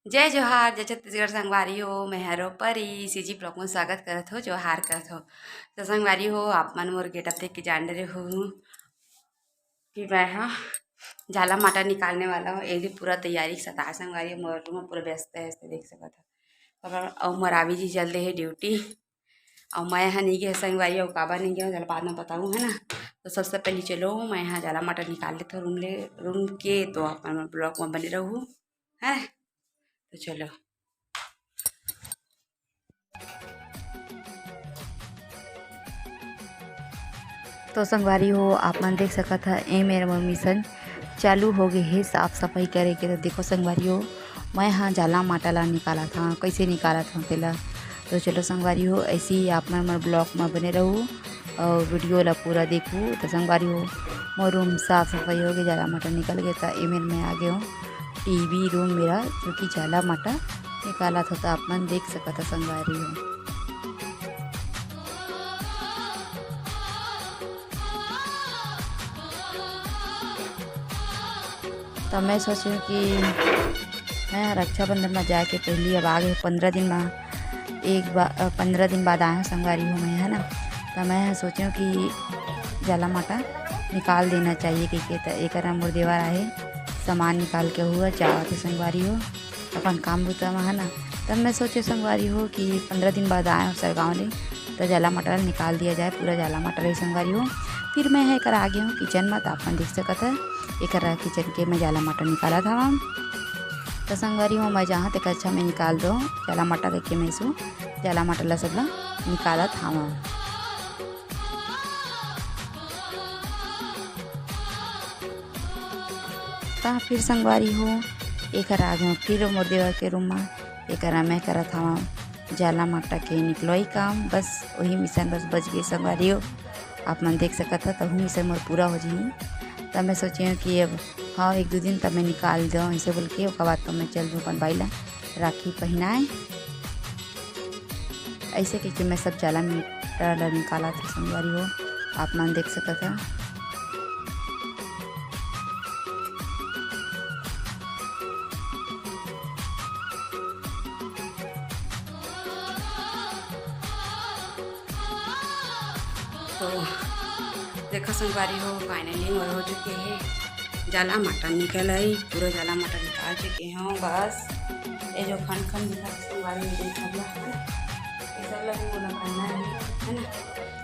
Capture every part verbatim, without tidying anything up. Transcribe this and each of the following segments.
जय जोहार, जय छत्तीसगढ़ संगवारी हो, मैं हरो परी, सीजी ब्लॉग में स्वागत करत हो, जोहार करत हो। तो संगवारी हो, आप मन मोर गेटअप देख के जान डरे हो कि मैं हा जाला माटा निकालने वाला हूँ। एक दिन पूरा तैयारी के साथ आज संगवारी हो, मोर रूम पूरा व्यस्त है, ऐसे देख सकत हो। और, और मोर आवी जी चल दे है ड्यूटी, और मैं हा नहीं गए संगवारी हो, काबर नहीं गया, चल बाद में बताऊँ, है ना। तो सबसे पहले चलो मैं हा जाला माटा निकाल लेता हूँ रूम ले, रूम के, तो आप मन ब्लॉग में बने रहू, है। तो चलो। तो संगवारी हो, आप मन देख सकत ह, ए मेर मिशन चालू हो गए हे साफ सफाई करे के। तो देखो संगवारी हो, मैं हा जाला माटा ला निकालत हव, कैसे निकालत हव तेला। तो चलो संगवारी हो, ऐसे ही आप मन मोर ब्लॉग में बने रहू और वीडियो ला पूरा देखू। तो संगवारी हो, मोर रूम साफ सफाई हो गए, जाला माटा निकल गए, तो एमेर मैं आ गए हूँ टीवी रूम मेरा, जो कि जाला माटा निकालत हो, तो आप मन देख सकत हो संगवारी हो। तो मैं सोचे कि मैं रक्षाबंधन में जाए के पहली अब आ गए, पंद्रह दिन में एक बार, पंद्रह दिन बाद आए हूँ संगवारी हो मैं, है ना। तो मैं सोचे कि जाला माटा निकाल देना चाहिए कह के। तो एक मोर देवर आए, सामान निकाल के हुआ जावत है संगवारी हो, अपन काम बुता में, है ना। तब मैं सोचे संगवारी हो कि पंद्रह दिन बाद आए हूँ सरगांव ले, तो जाला माटा निकाल दिया जाए, पूरा जाला माटा रही संगवारी हो। फिर मैं है कर आ गई हूँ किचन में, तो आप मन देख सकत है, एक किचन के मैं जाला माटा निकालत हवं। तो संगवारी हो, मैं जहाँ तक अच्छा मैं निकाल दो जाला माटा, देख के मैं सु जाला माटा ला सब ला निकालत हवं। ता फिर संगवारी हो, एक आ गए फिर मोर देवर के रूम में, एक मैं करत हवं जाला माटा के निकलोई काम। बस वही मिशन बस बच गई संगवारी हो, आप मन देख सकत ह, तहू मिशन मोर पूरा हो जाही। तब मैं सोचे हूँ कि अब हाँ, एक दो दिन तब मैं निकाल दो, ऐसे बोल के ओकर बाद तो मैं चल दूँ अपन बाई ला राखी पहनाए। ऐसे कह के मैं सब जाला माटा ला निकालत हवं संगवारी हो, आप मन देख सकत ह। तो देखो संगवारी हो, finally मोर हो चुके हे जाला माटा निकल आई, पूरा जाला माटा निकाल चुके हूँ। बस ये जो खन खन दिखत हे संगवारी हो, ये सब ला, ये सब ला भी मोला करना है, है ना।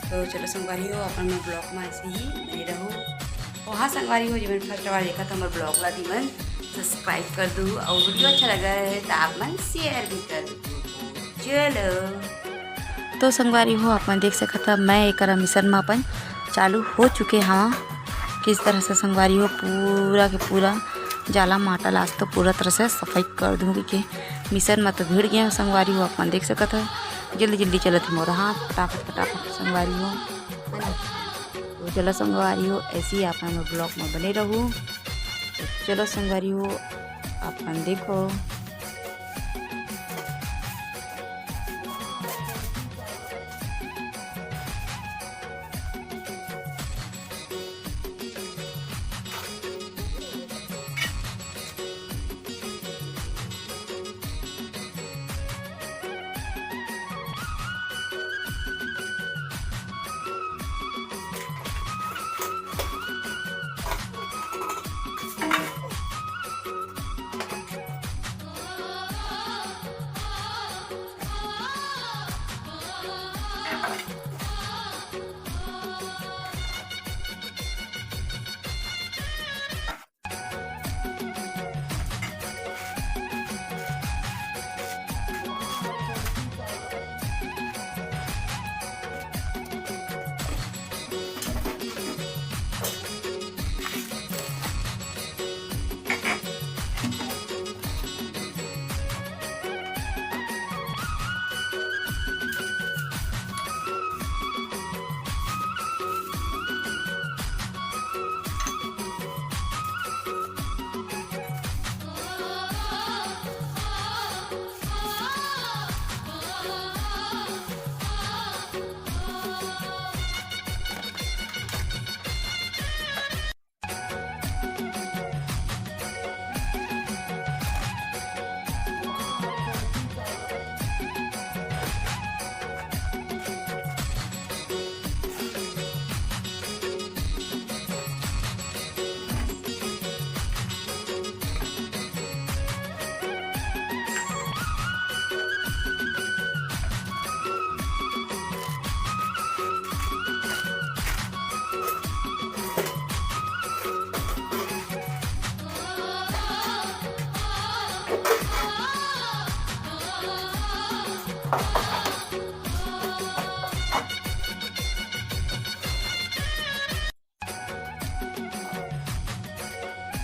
तो चलो संगवारी हो, अपन मोर ब्लॉग में ऐसे ही बने रहू। वहाँ संगवारी हो, जेमन first बार देखत हो मोर ब्लॉग ला, तेमन subscribe कर दू, और वीडियो अच्छा लगा है तो आप मन share भी कर दू। चलो। तो संगवारी हो, आप मन देख सकत ह, मैं एक मिशन में अपन चालू हो चुके हवं। किस तरह से संगवारी हो, पूरा के पूरा जाला माटा ला आज तो पूरा तरह से सफाई कर दूंगी के मिशन में तो भिड़ गए हवं संगवारी हो, आप मन देख सकत ह। जल्दी जल्दी चलत हे मोर हाथ, फटाफट फटाफट संगवारी हो, है ना। तो चलो संगवारी हो, ऐसे ही आप मन ब्लॉग में बने रहू। तो चलो संगवारी हो, आप मन देखो।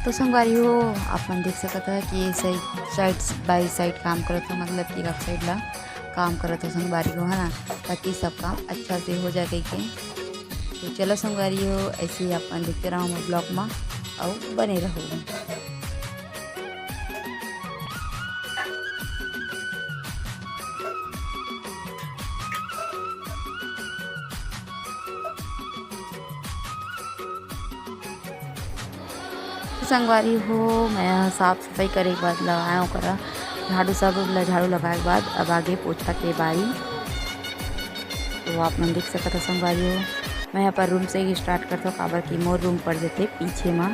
तो संगवारी हो, आप मन देख सकत ह कि ये साइड, साइड बाय साइड काम करत हो, मतलब कि एक साइड ला काम करत हो संगवारी हो, है ना, ताकि सब काम अच्छा से हो जाए कहिके। तो चलो संगवारी हो, ऐसे ही आप मन देखते रहो मोर ब्लॉग में, अउ बने रहो। संगवारी हो, मैं साफ सफाई करे के बाद लगाए ओकरा झाड़ू, सब ला झाड़ू लगाए के बाद अब आगे पोछा के बारी। तो आप मन देख सकत हो संगवारी हो, मैं अपन रूम से ही स्टार्ट करथों, काबर कि मोर रूम पड़ जथे पीछे मा।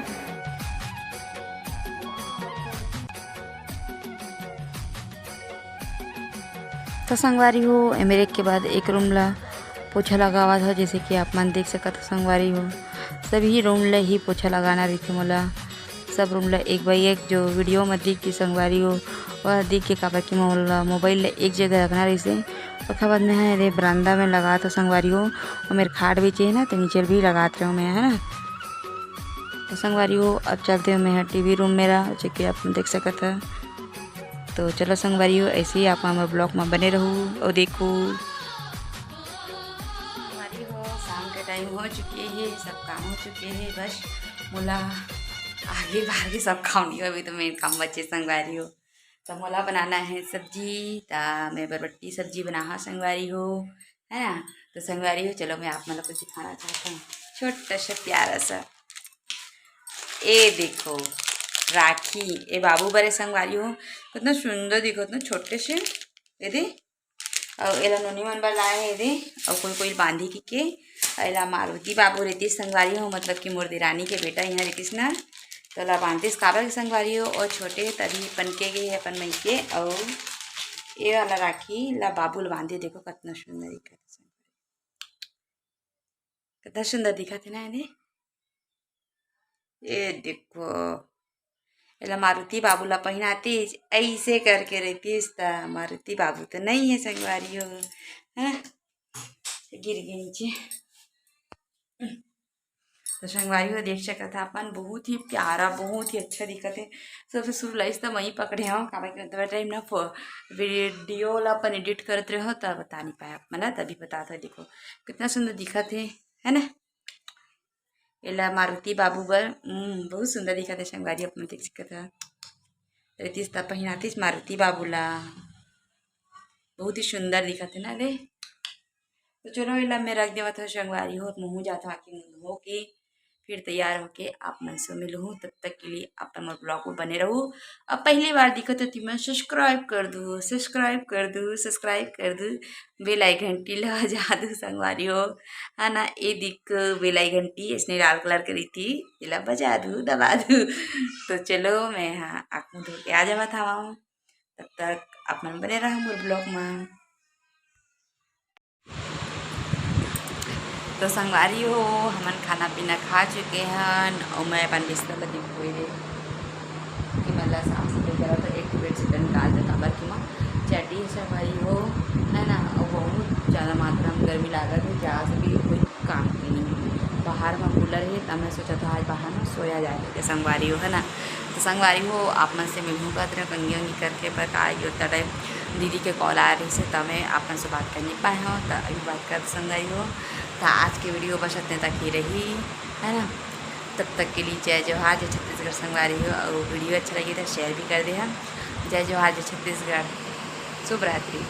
तो संगवारी हो, एमे एक के बाद एक रूम ला पोछा लगावत हो, जैसे कि आप मन देख सकत हो संगवारी हो, सभी रूम ला ही पोछा लगाना रहिथे मोला। सब रूम ला एक बाई एक जो वीडियो में दिख के संगवारी हो, वह दिख के, काबर कि मोला मोबाइल ला एक जगह रखना रहिसे। ओखर बाद में है रे बरामदा में लगात हो संगवारी हो, वो मेर खाट बिछे है ना, तो नीचे भी लगात रहो मैं, है ना। तो संगवारी हो, अब चलते हो मैं टीवी रूम मेरा, जैसे कि आप देख सकत है। तो चलो संगवारी हो, ऐसे ही आप हमर ब्लॉग में बने रहू और देखू। संगवारी हो, शाम के टाइम हो चुके हे, सब काम हो चुके हे, बस मोला आगे बाहर के सब काम नहीं हो, अभी तो मेन काम बचे संगवारी हो। तो मोला बनाना है सब्जी, ता मैं बरबट्टी सब्जी बनाहा संगवारी हो, है ना। तो संगवारी हो, चलो मैं आप मन ला कुछ दिखाना चाहता हूँ, छोटा सा प्यारा सा। ए देखो राखी, ए बाबू बर ए संगवारी हो, कितना सुंदर दिखत ना, छोटे से। ए दे, अउ एला नोनी मन बर लाए हे ए दे, अउ कोई कोई बांधी की के, अउ एला मारुति बाबू रहती संगवारी हो, मतलब कि मोर देरानी के बेटा यहाँ रहतीस ना, तो ला बांधतीस काबर के संगवारी हो, अउ छोटे तभी पनके गे हे अपन मइके, अउ ए वाला राखी ला बाबू ला बांधे, देखो कितना सुंदर दिखत हे। कितना सुंदर दिखत हे ना ए दे। ए देखो, एला मारुति बाबू ला पहिनातीस, ऐसे करके रहतीस त मारुति बाबू तो नहीं है संगवारी हो, है ना? गिर गई नीचे। तो संगवारी हो देख सकत ह अपन, बहुत ही प्यारा, बहुत ही अच्छा दिखत हे। सबसे शुरू लाइस त मई पकड़े हव, काबर के उतना टाइम ना फो-, वीडियो ला अपन एडिट करत रहो त बता नहीं पाया आप मन ला, तभी बतात हो। देखो कितना सुंदर दिखत हे, है ना? एला मारुति बाबू बर, हम्म, बहुत सुंदर दिखत हे संगवारी, अपन देख सकत ह। रितिस त पहिनातिस मारुति बाबू ला, बहुत ही सुंदर दिखत हे ना रे। तो चलो एला मैं रख देवत हव संगवारी हो, मुँह जात हव आके मुँह धो के, फिर तैयार होके आप मन से मिलहूँ। तब तक के लिए आप मन मोर ब्लॉग में बने रहू। अब पहली बार दिखत हो तो मन सब्सक्राइब कर दू, सब्सक्राइब कर दू, सब्सक्राइब कर दू। बेल आइकन घंटी ला बजा दू संगवारी हो, है ना। ए दिक बेल आइकन घंटी इसने लाल कलर के रहिथे, एला बजा दू, दबा दू। तो चलो मैं हाँ आँख मुँह धो के आ जावत हवं। तब तक आप मन बने रहू मोर ब्लॉग में। तो संगवारी हो, हमन खाना पीना खा चुके हन अउ मैं अपन बिस्तर ल दिखोई दे कि मतलब साफ सफाई करा तो एक ठो बेडशीट निकाल दे, काबर कि मैं चड्डी संगवारी हो, है ना, अउ बहुत ज़्यादा मात्रा में गर्मी लागत हे, प्यास भी कोई काम के नहीं। बाहर में कूलर हे, त मैं सोचत हव आज बाहर में सोया जाए के संगवारी हो, है ना। तो संगवारी हो, आप मन से मिलहूँ कहत रहे, कंघी उंघी करके, पर का ये होता टाइम दीदी के कॉल आ रही से, त मैं आप मन से बात कर नहीं पाए हव। त अभी बात करत संगवारी हो, त आज के वीडियो बस इतने तक ही रही, है ना। तब तक के लिए जय जोहार, जय छत्तीसगढ़ संगवारी हो, और वीडियो अच्छा लगे तो शेयर भी कर दे हम। जय जोहार, जय छत्तीसगढ़, शुभ रात्रि।